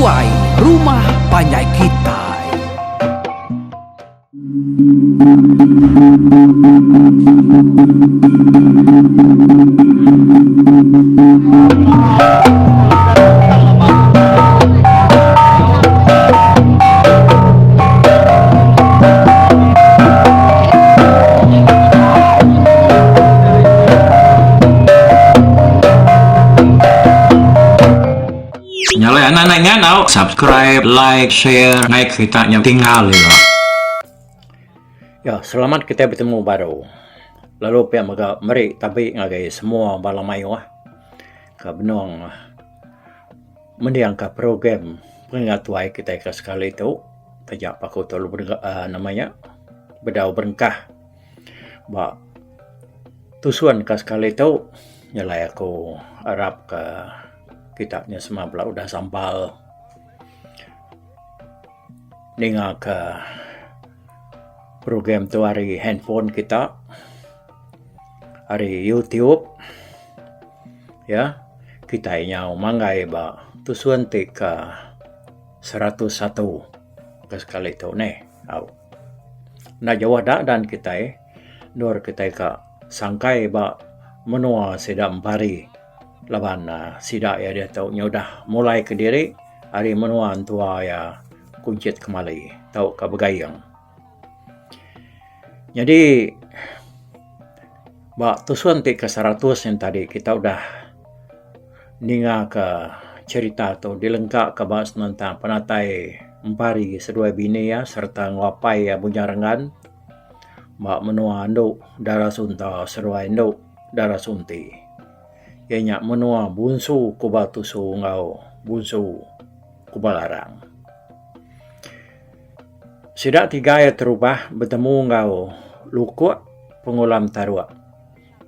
Ruai Rumah Panjai Kitai. Nya alai anak anak ingat tau subscribe, like, share ngai kerita nya tinggal ila. Ya, selamat kitai betemu baru. Lalu pia mega meri tabi ngagai semua bala mayuh ke benung mendingka program pengingat tuai kitai ke sekali tu taja pa aku tu uhh nama nya bedau berengkah ba tusun ke sekali tu nyelai aku arap ka kita nya semua bala udah sampal ninga ka program tu ari handphone kita ari youtube ya kitai nyau manggai ba tusun ti ka 101 ke sekali tu neh au. Enda jauh da dan kitai endur kitai ka sangkai ba menua sida empari laban sida iya diatu nyudah mulai kediri ari menua entua iya Kunchit Kemali tauka Begaing. Nyadi ba tusun ti ke 100 nya tadi kita udah ninga ka cherita tu dilengka ka ba senentang penatai empari seduai bini iya sereta enggau apai iya Bujang Renggan ba menua andu Dara Sunta seduai andu Dara Sunti. Iya nya menua Bunsu Kuba Tusu enggau Bunsu Kuba Larang. Sida tiga iya terubah betemu enggau Lukok Pengulam Taruk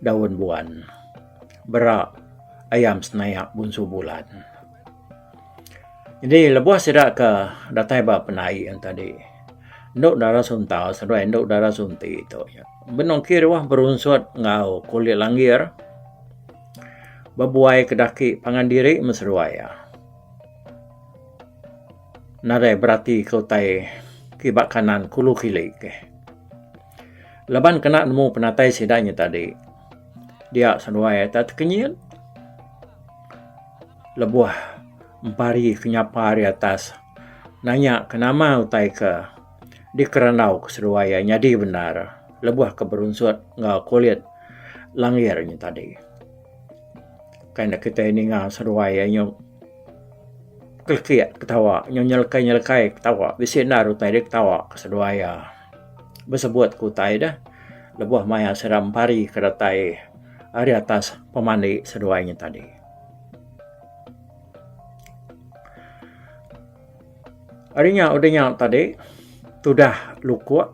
Daun Buan Bera Ayam Senayak Bunsu Bulan. Nyadi lebuh sida ke datai ba penai tadi endo dara sunta seduai endo dara sunti tu benung kiruh berunsut enggau kulit langgir bebuai ke daki pangan diri meh seduai iya. Nadai berati ke utai kiba kanan kulu kili ke. Laban kena nemu penatai sida nya tadi dia seduai iya tekenyit. Lebuh empari ke nyapa ari atas nanya ke nama utai ke dikerandau ke seduai iya nyadi bendar lebuh ke berunsut enggau kulit langgir nya tadi. Kai ne kitai ninga seduai iya nyu kelekik ketawa nyu nyelekai nyelekai ketawa bisi endar utai diketawa ke seduai iya besebut ke utai deh lebuh maya sida empari ke datai ari atas pemandi seduai nya tadi. Ari nya udah nya tadi tudah lukok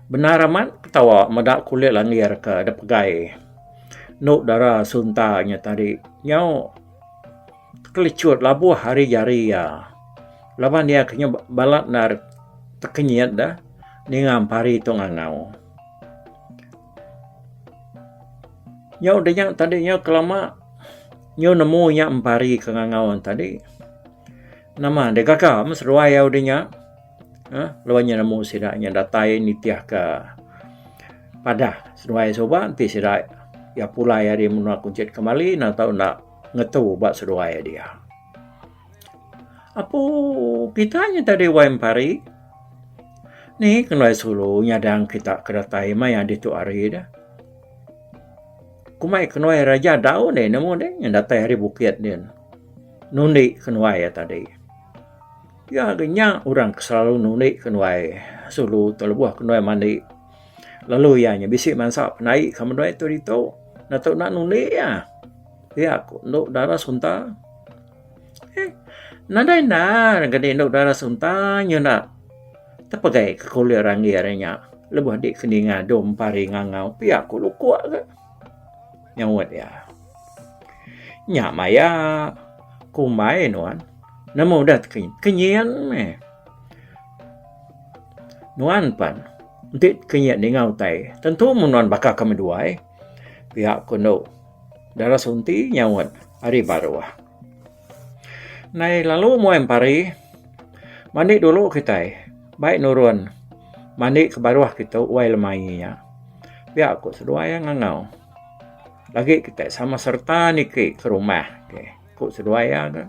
bendar amat ketawa meda kulit langgir ke dep pegai enu dara sunta nya tadi nyau tekelichut labuh ari jari iya laban iya ke nyau balat endar tekenyit da ninga empari tu ngangau. Nyau udah nya tadi nyau kelama nyau nemu nya empari ke ngangau ne tadi. Nama deh gaga meh seduai iya udah nya uhh laban nya nemu sida nya datai nitih ka padah seduai suba enti sida iya pulai ari menua Kuching kemali ne tau enda ngetu ba seduai dia. Apu kita nya tadi wai empari. Ni kenai sulu nyadang kita ke datai maya ditu hari deh. Kumai kenuai raja dau deh nemu deh nya datai ari bukit din. Nundi kenuai iya tadi. Iya ga nya orang ke selalu nundi kenuai sulu tu lebuh kenuai mandi. Lalu iya nya bisi mansa penai ke menua tu ditu. Netu enda nundi iya. Pia ku endu dara sunta. Eh, nadai endar gadi endu dara sunta nyenda tepegai ke kulit ranggir nya lebuh di ke ninga dum pari ngangau pia ku lukuk ke nyaut iya. Nya maya kumbai nuan nemu udah tekenyit meh. Nuan pan enti tekenyit ninga utai tentu meh nuan baka kami duai pia ku endu. Dara Sunti nyaut ari baruh. Nai lalu muai empari. Mandi dulu kitai. Bai nurun mandi ke baruh kitu wai lemai nya. Pia ku seduai iya ngangau. Lagi kitai sama sereta niki ke rumah ku seduai iya ga.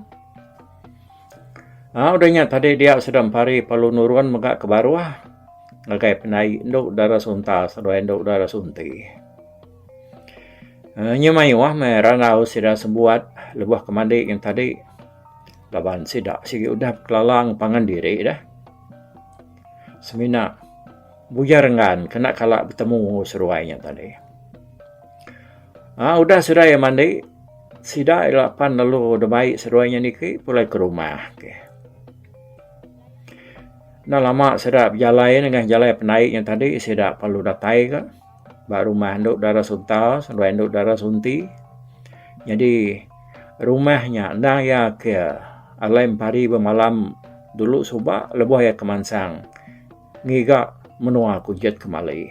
Aaa udah nya tadi dia sida empari perlu nurun mega ke baruh ngagai pendai endu dara sunta seduai endu dara sunti. Aaa nya mayuh meh randau sida sebuat lebuh ke mandi ngan tadi laban sida sigi udah bekelala ngan pangan diri deh. Semina Bujang Renggan kena kala betemu enggau seduai nya tadi. Aaa udah seduai iya mandi sida ila pan lalu dibai seduai nya niki pulai ke rumah. Enda lama sida bejalai nengah jalai pendai nya tadi sida perlu datai ka ba rumah endo dara sunta seduai endo dara sunti. Nyadi rumah nya endang iya ke alai empari bemalam dulu suba lebuh iya ke mansang ngiga menua Kuching Kemali.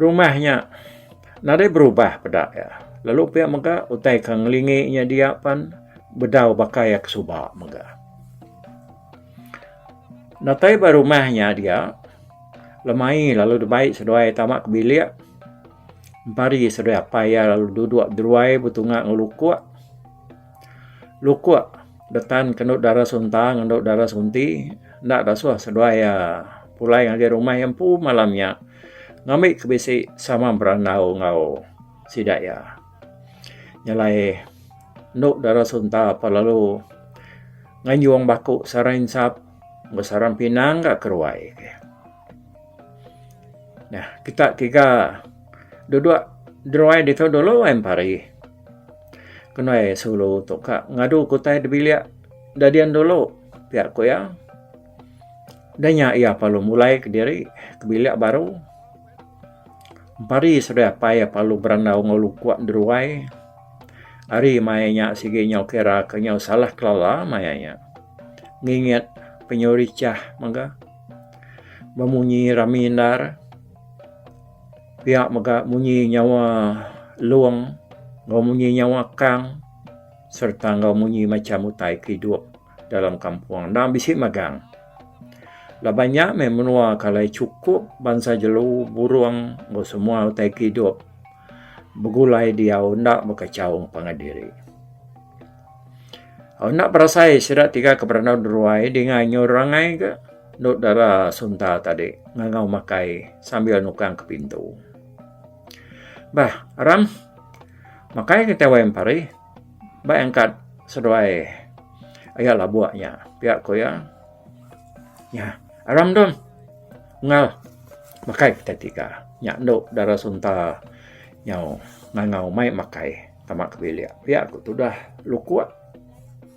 Rumah nya nadai berubah peda iya lalu pia mega utai ke ngelingi nya dia pan bedau baka iya ke suba mega. Datai ba rumah nya dia lemai lalu dibai seduai tama ke bilik empari seduai apai iya lalu duduk deruai betunga enggau lukok. Lukok detan ke endo dara sunta enggau endo dara sunti enda dasuh seduai iya pulai ngagai rumah iya empu malam nya ngambi ke bisi sama berandau enggau sida iya. Nyelai endo dara sunta pa lalu nganjung baku sarang insap enggau sarang pinang ga keruai. Nah kita tiga duduk deruai ditu dulu ai empari. Kenai sulu tu ka ngadu ke utai da bilik da dian dulu pia ku iya. Da nya iya perlu mulai kediri ke bilik baru. Empari seduai apai iya perlu berandau enggau lukok deruai. Ari maya nya sigi nyau kira ke nyau salah kelala maya nya. Ngingit penyu richah mega bemunyi rami endar. Pia mega munyi nyawa long enggau munyi nyawa kang sereta enggau munyi macham utai ke idup dalam kampung endang bisi magang. Laban nya meh menua ke alai chukup bansa jelu, burung enggau semua utai ke idup begulai diau enda bekachau pangan diri. Enda berasai sida tiga ke berandau deruai dinga nyur rangai ke. Endu dara Sunta tadi ngangau makai sambil nukang ke pintu. Bah, aram. Makai kitai wai empari. Bai angkat seduai aya labuk nya, pia ku iya. Nya, aram dom. Unggal, makai kitai tiga. Nya endu dara Sunta nyau ngangau mai makai tama ke bilik. Pia ku tudah lukuk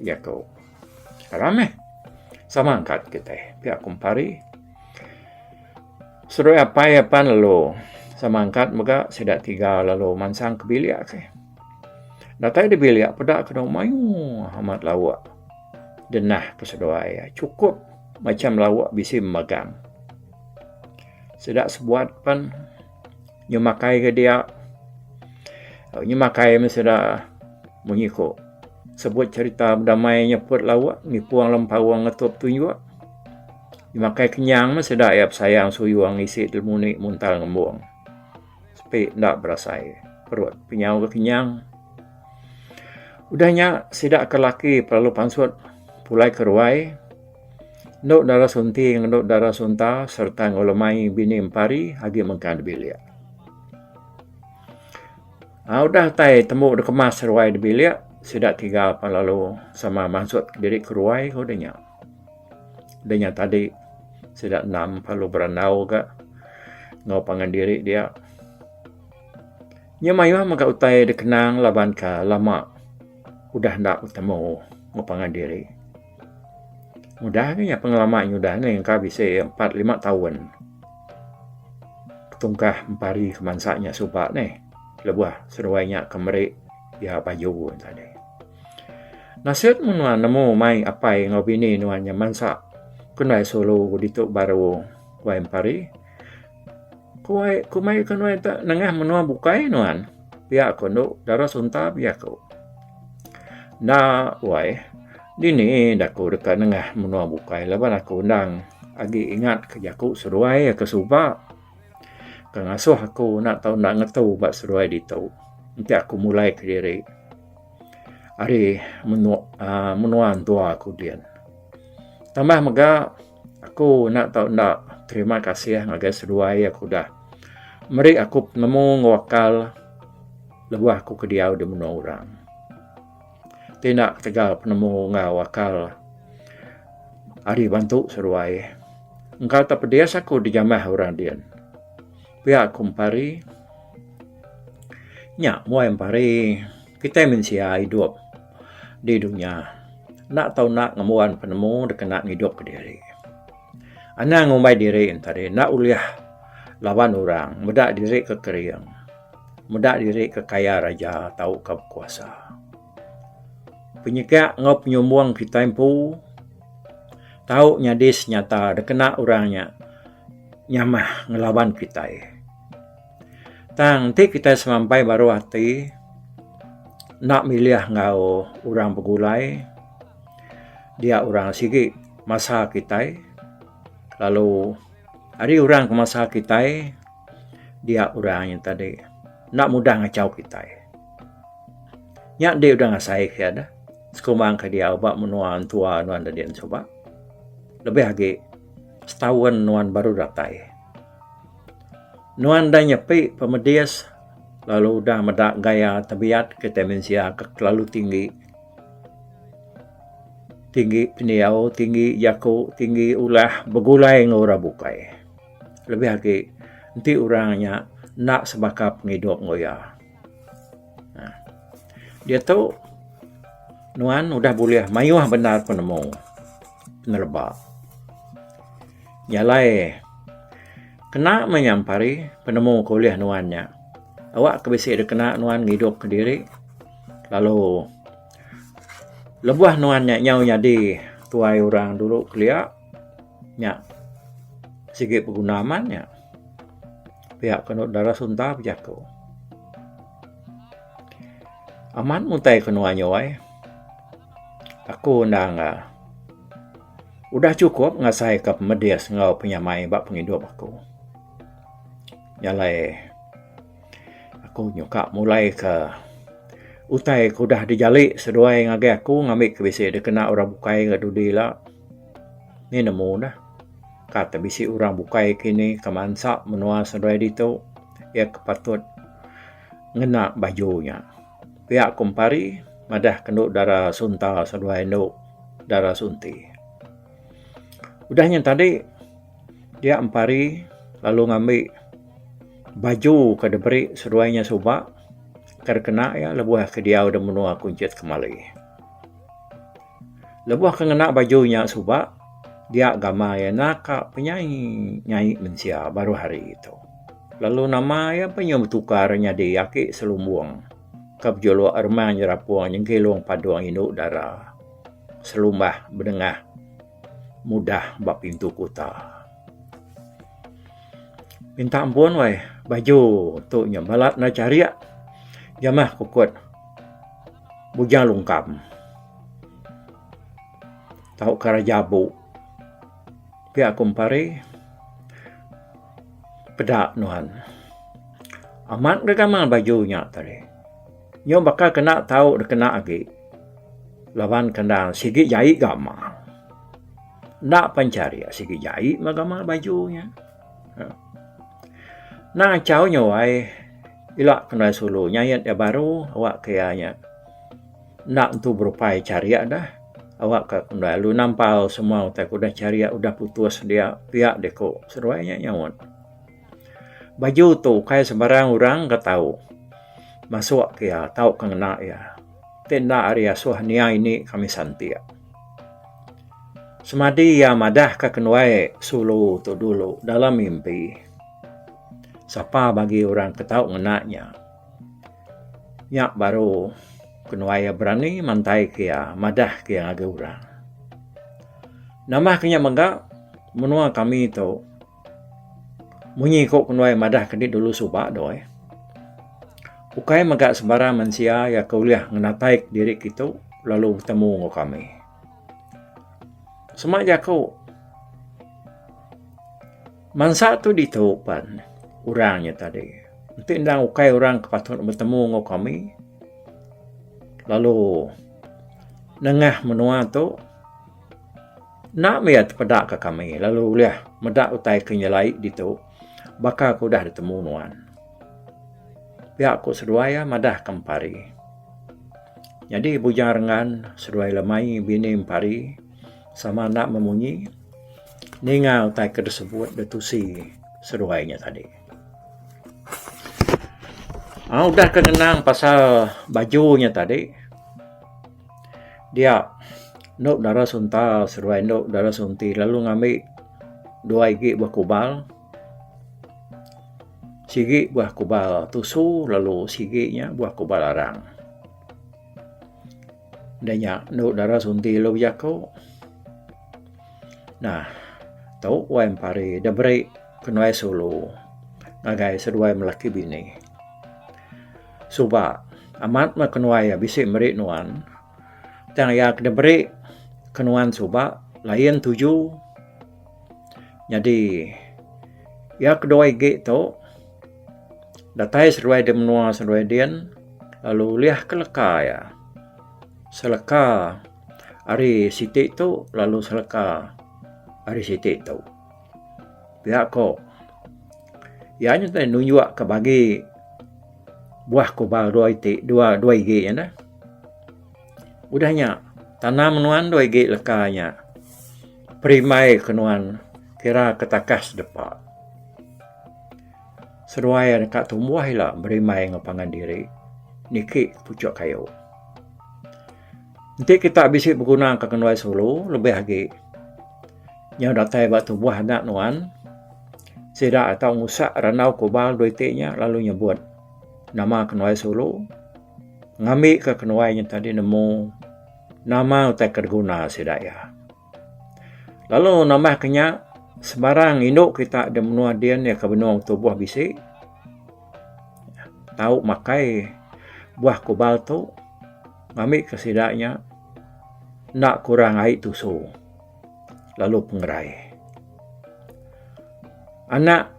jaku. Aram meh. Sama angkat kitai pia ku Empari. Seduai apai apan lalu sama angkat mega sida tiga lalu mansang ke bilik ke. Datai di bilik peda ke dau mayuh amat lauk denah ke seduai chukup macam lauk bisi memegang. Sida sebuat pan nyemakai ke dia. Nyemakai meh sida munyi ku. Sebut cherita bedamai nyeput lauk ngipung lempaung ngetup tunjuk. Makai kenyang meh sida iya besayang suyung ngisi telemuni muntal ngembung. Sepi enda berasai perut penyau ke kenyang. Udah nya sida ke laki perlu pansut pulai ke ruai. Endo dara sunti enggau endo dara sunta sereta enggau lemai bini empari agi mengkang dibilik. Aaa udah tai tembu dikemas ruai da bilik sida tiga pan lalu sama mansut diri ke ruai ku udah nya. Udah nya tadi sida enam lalu berandau ga enggau pangan diri dia. Nya mayuh mega utai dikenang laban ka lama udah enda betemu enggau pangan diri. Udah nya pengelama nya udah engka bisi empat lima taun. Ketungkah empari ke bansa nya suba neh lebuh seduai nya ke meri iya baju tadi. Nasit meh nuan nemu mai apai enggau bini nuan nya mansa kendai sulu ditu baru wai empari. Ku ai ku mai ke nuan ita nengah menua bukai nuan pia ku endo dara sunta pia ku. Enda wai, dini enda aku deka nengah menua bukai laban aku endang agi ingat ke jaku seduai ke suba ke ngasuh aku enda tau enda ngetu ba seduai ditu enti aku mulai kediri ari menu aaa menua entua aku din. Tambah mega aku enda tau enda terima kasih ngagai seduai aku udah meri aku penemu enggau akal. Lebuh aku ke diau di menua orang. Ti enda ketegal penemu enggau akal ari bantu seduai. Engka te pedis aku dijamah orang din. Pia ku Empari. Nya muai Empari kitai mensia idup di dunya enda tau enda ngembuan penemu dikena ngidup kediri. Anang ngumbai diri tadi enda ulih laban orang meda diri ke kering. Meda diri ke kaya raja tauka bekuasa. Penyegak enggau penyumbung kitai empu tau nyadi senyata dikena orang nya nyamah ngelaban kitai. Tang enti kitai semampai baruh ati enda milih enggau orang begulai dia orang sigi masa kitai lalu ari orang ke masa kitai. Dia orang nya tadi enda mudah ngachau kitai. Nya enti udah ngasai ke deh sekumbang ke diau ba menua entua nuan da din suba. Lebih agi setaun nuan baru datai. Nuan enda nyepi pemedis lalu udah meda gaya tebiat kitai mensia ke kelalu tinggi. Tinggi pendiau, tinggi jaku, tinggi ulah begulai enggau orang bukai. Lebih agi enti orang nya enda sebaka pengidup enggau iya. uhh Diatu nuan udah bulih mayuh bendar penemu peneleba. Nya alai kena meh nya empari penemu ke ulih nuan nya. Awak ke bisi dikena nuan ngidup kediri lalu lebuh nuan nya nyau nyadi tuai orang dulu kelia nya. Sigi beguna amat nya. Pia ke anu dara sunta bejaku. Amat mutai ke nuan nya wai. Aku endang uhh udah chukup ngasai ka pemedis enggau penyamai ba pengidup aku. Nya alai aku nyuka mulai ka utai ke udah dijali seduai ngagai aku ngambi ke bisi dikena orang bukai ga dudi ila. Ni nemu neh. Ka te bisi orang bukai kini ke mansa menua seduai ditu iya ke patut ngena baju nya. Pia ku Empari madah ke endo dara Sunta seduai endo dara Sunti. Udah nya tadi dia Empari lalu ngambi baju ke diberi seduai nya suba ke dikena iya lebuh ke diau da menua Kunchit Kemali. Lebuh ke ngena baju nya suba dia gamal iya naka penyai nyai mensia baruh hari tu. Lalu nama iya pun nyau betukar nyadi aki selumbung ke bejuluk remang nyerapung nyengkilung padung indu dara selumbah bedengah mudah ba pintu kuta. Minta ampun weh baju tu nya balat enda charik jamah kukut bujang lungkam tauka raja abu pia ku empari peda nuan. Amat ga gamal baju nya tadi nyau baka kena tau dikena agi laban kenda sigi jai gamal. Enda pan charik sigi jai meh gamal baju nya. Nang achau nya wai ila ke ndai sulu nyait iya baru awak ke iya nya enda tentu berupai charik deh awak ka ndai lalu nampal semua utai ke udah charik udah putus dia pia deh ku seduai nya nyaut. Baju tu ukai sebarang orang ke tau masuk ke iya tauka ngena iya. Ti enda ari asuh nia ini kami santik. Semadi iya madahka kenuai sulu tu dulu dalam mimpi. Sapa bagi orang ke tau ngena nya. Nya baru kenuai iya berani mantai ke iya madah ke iya ngagai orang. Nambah ke nya mega menua kami tu munyi ku kenuai madah ke dulu suba doi. Ukai mega sebarang mensia iya ke ulih ngenatai diri kitu. lalu betemu enggau kami. Sema jaku mansa tu ditu pan orang nya tadi. Enti endang ukai orang ke patut betemu enggau kami lalu nengah menua tu enda meh iya tepeda ka kami lalu ulih meda utai ke nyelai ditu baka ke udah ditemu nuan. Pia ku seduai iya madah ke Empari. Nyadi Bujang Rengan seduai Lemai bini Empari sama enda memunyi ninga utai ke disebut ditusi seduai nya tadi. Aaa udah ke ngenang pasal baju nya tadi dia endo dara sunta seduai endo dara sunti lalu ngambi dua igi bekubal. Sigi buah kubal tusu lalu sigi nya buah kubal arang. Udah nya endo dara sunti lalu bejaku nah tau wai empari da beri kenuai sulu ngagai seduai melaki bini. Suba amat meh kenuai iya bisi meri nuan tang iya ke diberi kenuan suba lain tuju. Nyadi iya kedua igi tu datai seduai di menua seduai din lalu ulih ke leka iya. Seleka ari siti tu lalu seleka ari siti tu. Pia ko iya nya tadi nunjuk ka bagi buah kubal dua iti dua dua igi nya neh. Udah nya tanam nuan dua igi leka nya. Perimbai ke nuan kira ke takah sedepa. Seduai deka tumbuh ila berimbai enggau pangan diri niki puchok kayu. Enti kita bisi beguna ka kenuai sulu lebih agi nyau datai ba tubuh anak nuan sida tau ngusak randau kubal dua iti nya lalu nyebut nama kenuai sulu ngambi ka kenuai nya tadi nemu nama utai ke diguna sida iya. Lalu nambah ke nya sebarang indu kita da menua din iya ke benung tubuh bisi tau makai buah kubal tu ngambi ke sida nya enda kurang ai tusu lalu pengerai. Anak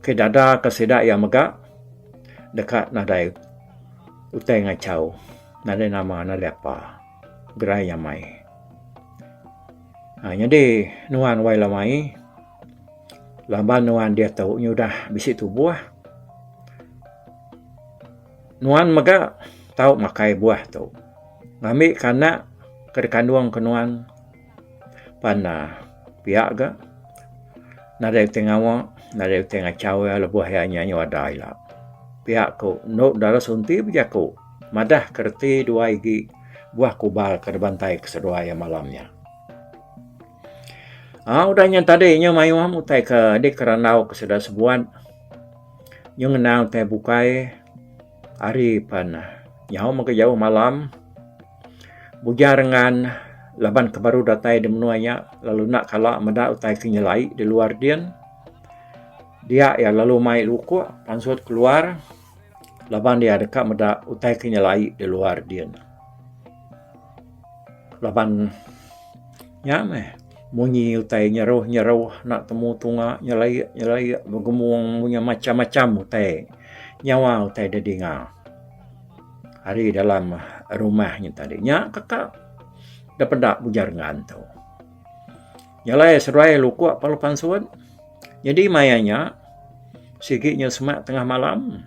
ke dada ke sida iya mega deka nadai utai ngachau nadai nama nadai apa. Gerai nyamai. Ha nyadi nuan wai lamai laban nuan diatu nyudah bisi tubuh nuan mega tau makai buah tu ngambi ka anak ke dikandung ke nuan pan ne pia ga nadai utai ngawa nadai utai ngachau iya lebuh iya nyu ada ila. Pia ku endo dara sunti bejaku madah ke reti dua igi buah kubal ke dibantai ke seduai iya malam nya. Aaa udah nya tadi nya mayuh utai ke dikerandau ke sida sebuat nyu ngenang utai bukai hari pan nyau mega jauh malam Bujang Rengan laban ke baru datai di menua nya lalu enda kala meda utai ke nyelai di luar din. Dia iya lalu mai lukok pansut keluar laban iya deka meda utai ke nyelai di luar din. Laban nya meh munyi utai nyeruh nyeruh enda temu tunga nyelai nyelai begemung munyi macam macam utai nyawa utai da dinga ari dalam rumah nya tadi. Nya keka da peda ujar ngan tu. Nyelai seduai lukok perlu pansut. Nyadi maya nya sigi nya semak tengah malam.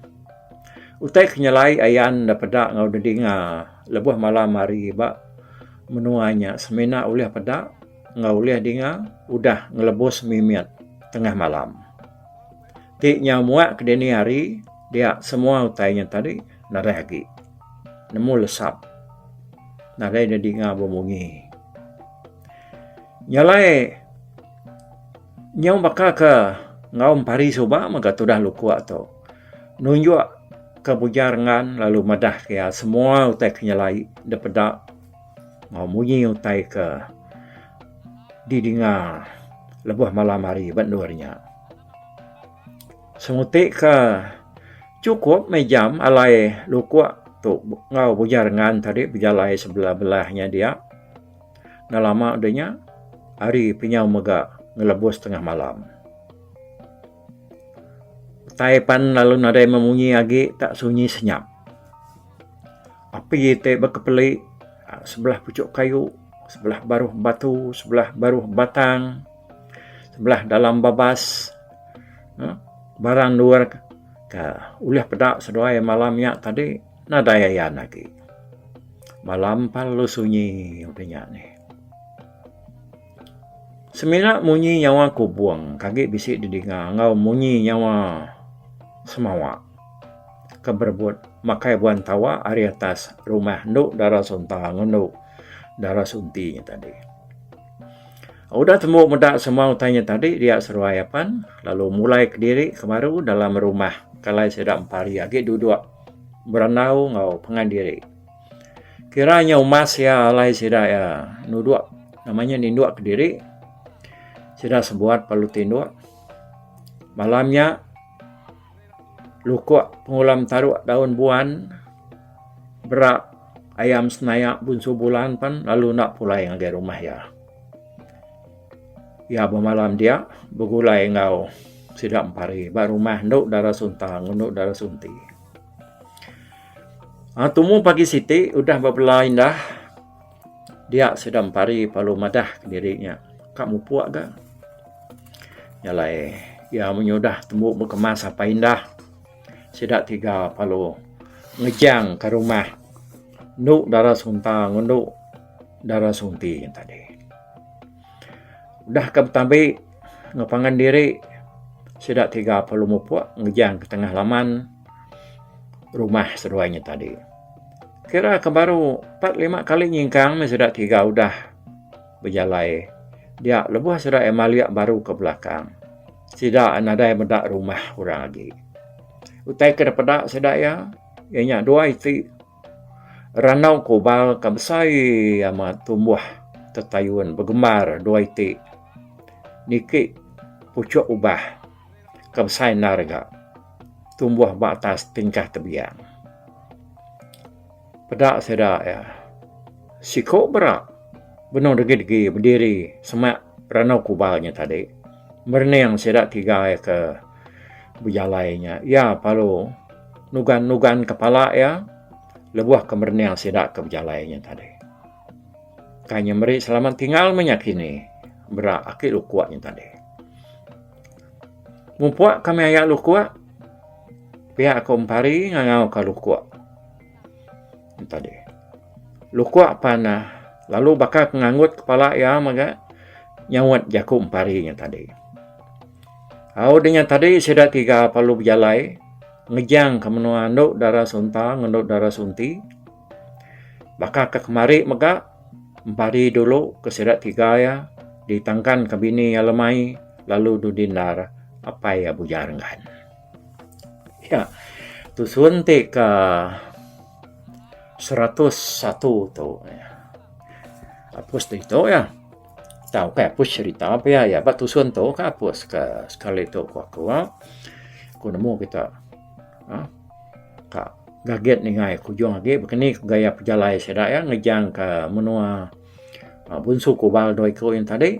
Utai ke nyelai ayan da peda enggau da dinga lebuh malam hari ba menua nya semina ulih peda enggau ulih dinga udah ngelebus mimit tengah malam. Ti nyau muak ke dini hari dia semua utai nya tadi nadai agi nemu lesap nadai da dinga bemunyi. Nyelai. Nyau baka ke enggau empari suba mega tudah lukuk tu. Nunjuk ke Bujang Rengan lalu madah ke iya semua utai ke nyelai dipeda enggau munyi utai ke didinga lebuh malam hari ba endur nya. Semuti ke chukup meh jam alai lukuk. tu enggau Bujang Rengan tadi bejalai sebelah-belah nya dia. Enda lama udah nya, hari pinyau mega ngelebus tengah malam. Utai pan lalu nadai memunyi agi tak sunyi senyap. Api ti bekepeli sebelah puchuk kayu, sebelah baruh batu, sebelah baruh batang, sebelah dalam babas uhh barang endur ke ulih peda seduai malam nya tadi nadai ayan agi. Malam pan lalu sunyi udah nya nih. Semina munyi nyawa kubung ke agi bisi didinga enggau munyi nyawa semawa ke berebut makai buan tawa ari atas rumah endu Dara Sunta enggau endu Dara Sunti nya tadi. Udah tembu meda semua utai nya tadi dia seruai apan lalu mulai kediri ke baru dalam rumah ke alai sida empari agi duduk berandau enggau pangan diri. Kira nya umas iya alai sida iya nudok nama nya nindok kediri sida sebuat perlu tindok. Malam nya lukok pengulam taruk daun buan bera ayam senaya bunsu bulan pan lalu enda pulai ngagai rumah iya. Iya bemalam dia begulai enggau sida empari ba rumah endo dara sunta enggau endo dara sunti. Aaa tumu pagi siti udah bebela indah dia sida empari perlu madah kediri nya ka mupuk ga. Nya alai iya menyudah tembu bekemas apai indah sida tiga perlu ngejang ka rumah enu dara sunta enggau enu dara sunti tadi. Udah ka betabi enggau pangan diri sida tiga perlu mupuk ngejang ka tengah laman. Rumah seduai nya tadi. Kira ke baru pat lima kali nyingkang meh sida tiga udah bejalai dia lebuh sida iya malik baru ke belakang. Sida nadai meda rumah orang agi. Utai ke dipeda sida iya, iya nya dua iti randau kubal ke besai amat tumbuh tetayun begembar dua iti niki puchok ubah. Ke besai endar ga tumbuh ba atas tingkah tebiang. Peda sida iya siku bera benung degi-degi bediri semak randau kubal nya tadi merening sida tiga iya ke bejalai nya. Iya perlu nugan-nugan kepala iya lebuh ke merening sida ke bejalai nya tadi. Kai nya meri selamat tinggal meh nya kini bera aki lukok nya tadi. Mupuk kami aya lukok pia ku empari ngangau ka lukok nya tadi. Lukok pan lalu baka ke nganggut kepala iya mega nyaut jaku empari nya tadi. Au deh nya tadi sida tiga perlu bejalai ngejang ka menua endo dara sunta enggau endo dara sunti. Baka ke kemari mega empari dulu ke sida tiga iya ditangkan ke bini iya lemai lalu dudi endar apai iya Bujang Renggan. Iya tusun ti ke 101 tu apus ditu iya. Tau kai apus cherita pia iya ba tusun tu ka apus ke sekali tu ku aku. Ku nemu kita uhh ka gagit ninga ku ujung agi baka ni gaya pejalai sida iya ngejang ka menua Bunsu Kubal dua iku yen tadi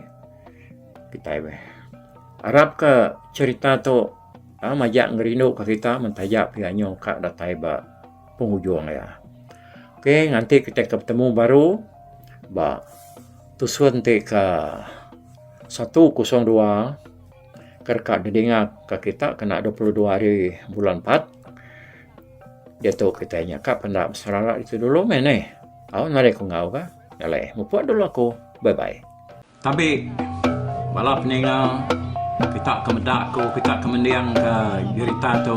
kitai meh. Arap ka cherita tu majak ngerindu ka kita men taja pia nyu ka datai ba pengujung iya. Ok nganti kitai ke betemu baru ba tusun ti ka 102. Ke deka didinga ka kita kena 22 hari bulan 4. Diatu kitai nya ka penda beserara ditu dulu meh neh. Au nadai ku enggau ka. Alai mupuk dulu aku. Bye bye. Tabi bala peninga kita ke meda aku kita ke mending ka jerita tu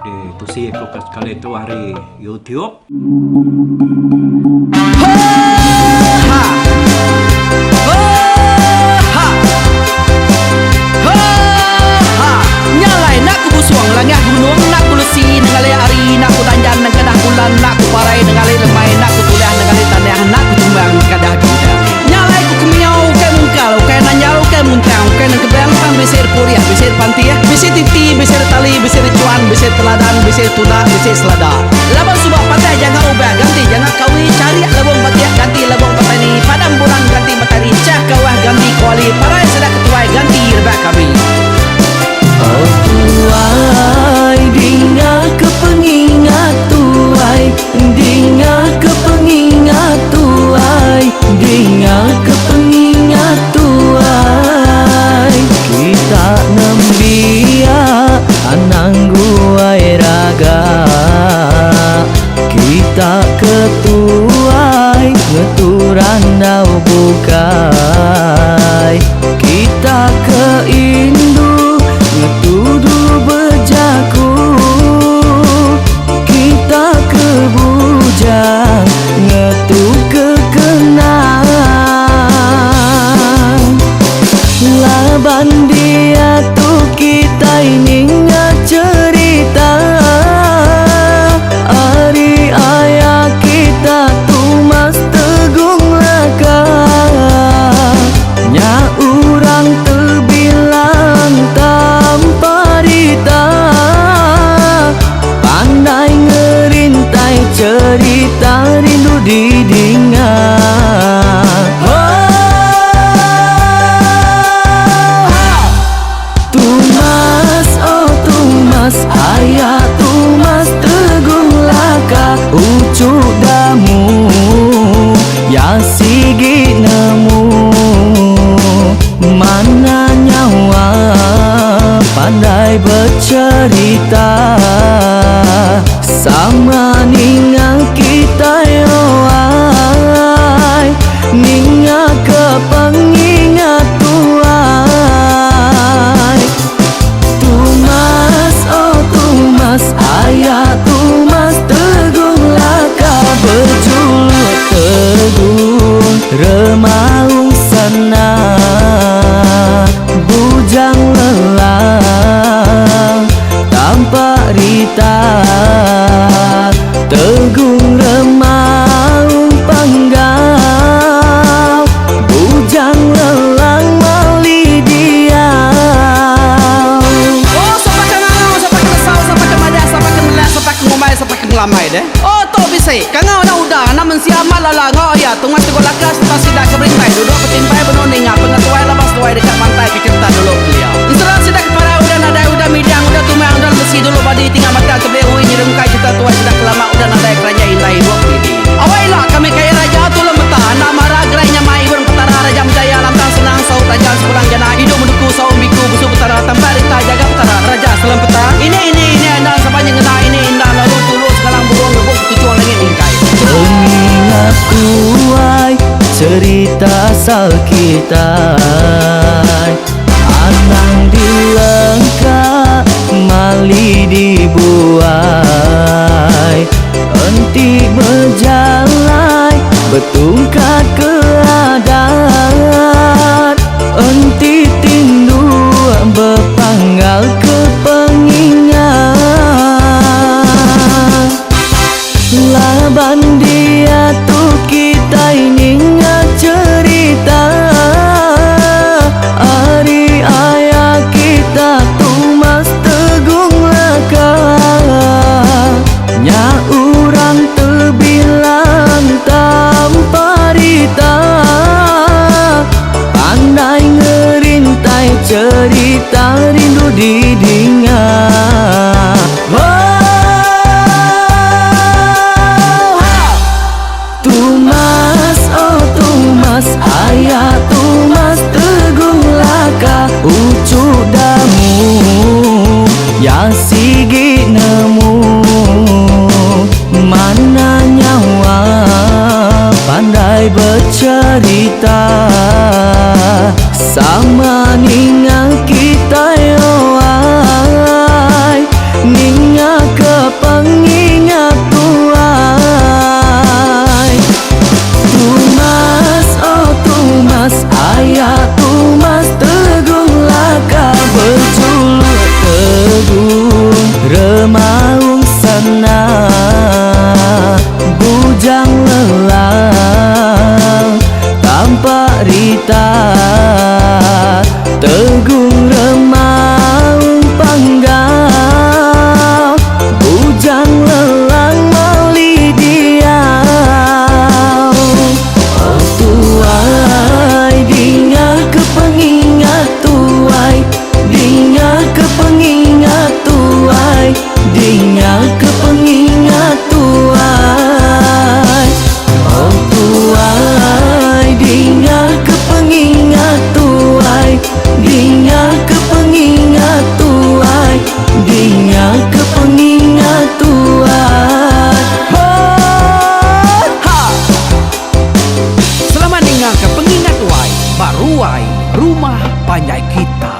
ditusi aku ke sekali tu ari YouTube. tuai ngetu randau bukai. Kita ke indu ngetu dulu bejaku. Kita ke bujang ngetu ke kenang. Laban diatu kitai ninga cherita ari aya kita Tumas Tegung Laka. Nya urang tebilang tanpa rita pandai ngerintai cherita rindu didinga. Tumas oh Tumas aya Tumas Tegung Laka uchu damu ya sigi nemu mana nyawa pandai becerita sama ninga kitai oai ninga ke pengingat tuai. Tumas oh Tumas aya Tumas Tegung Laka bejuluk Tegung Remaung Sana bujang lelang tanpa rita Tegung Remaung Panggau bujang lelang mali diau. Oh sapa ke ngangau sapa ke nesau sapa ke madah sapa ke nelak sapa ke ngumbai sapa ke ngelamai deh. Oh tu bisi kangau enda udah enda mensia amat lala enggau iya tungas teguh laka sereta sida ke berintai duduk betimpai benung ninga pengetuai laban seduai deka mantai ke cherita dulu kelia. Ensera sida ke parai udah nadai udah midang udah tumang udah lemesi dulu badi tinggal batang tebeli ui nyerungkai cherita tuai sida ke lama udah nadai keranjai indai ibup didi. Awai ila kami kaya raja tulung meta enda mara gerai nyamai urang petara raja menjaya lantang senang saut raja sepulang jana idup menuku saum biku busu petara tampak rita jaga petara raja selem peta ini ini ini enda sapa nyengena ini enda lalu tulu sengalang burung rebuk ketuchung langit mingkai. Pengingat ku ai cerita asal kitai anang dilengka mali dibuai enti bejalai betungkat ke adat enti tindu bepanggal ke pengingat. Laban diatu kitai ninga cherita ari aya kita Tumas Tegung Laka. Nya urang tebilang tanpa rita pandai ngerintai cherita rindu didinga. Tumas oh Tumas aya Tumas Tegung Laka uchu damu ya sigi nemu mana nyawa pandai becerita sama ninga kitai oai ninga ke pengingat tuai. Tumas oh Tumas aya Tumas Tegung Laka bejuluk Tegung Remaung Sana bujang lelang tanpa rita Tegung Remaung Panggau bujang lelang mali diau. Oh tuai dinga ke pengingat tuai dinga ke pengingat tuai dinga ke pengingat tuai. Ruai Rumah Panjai Kita.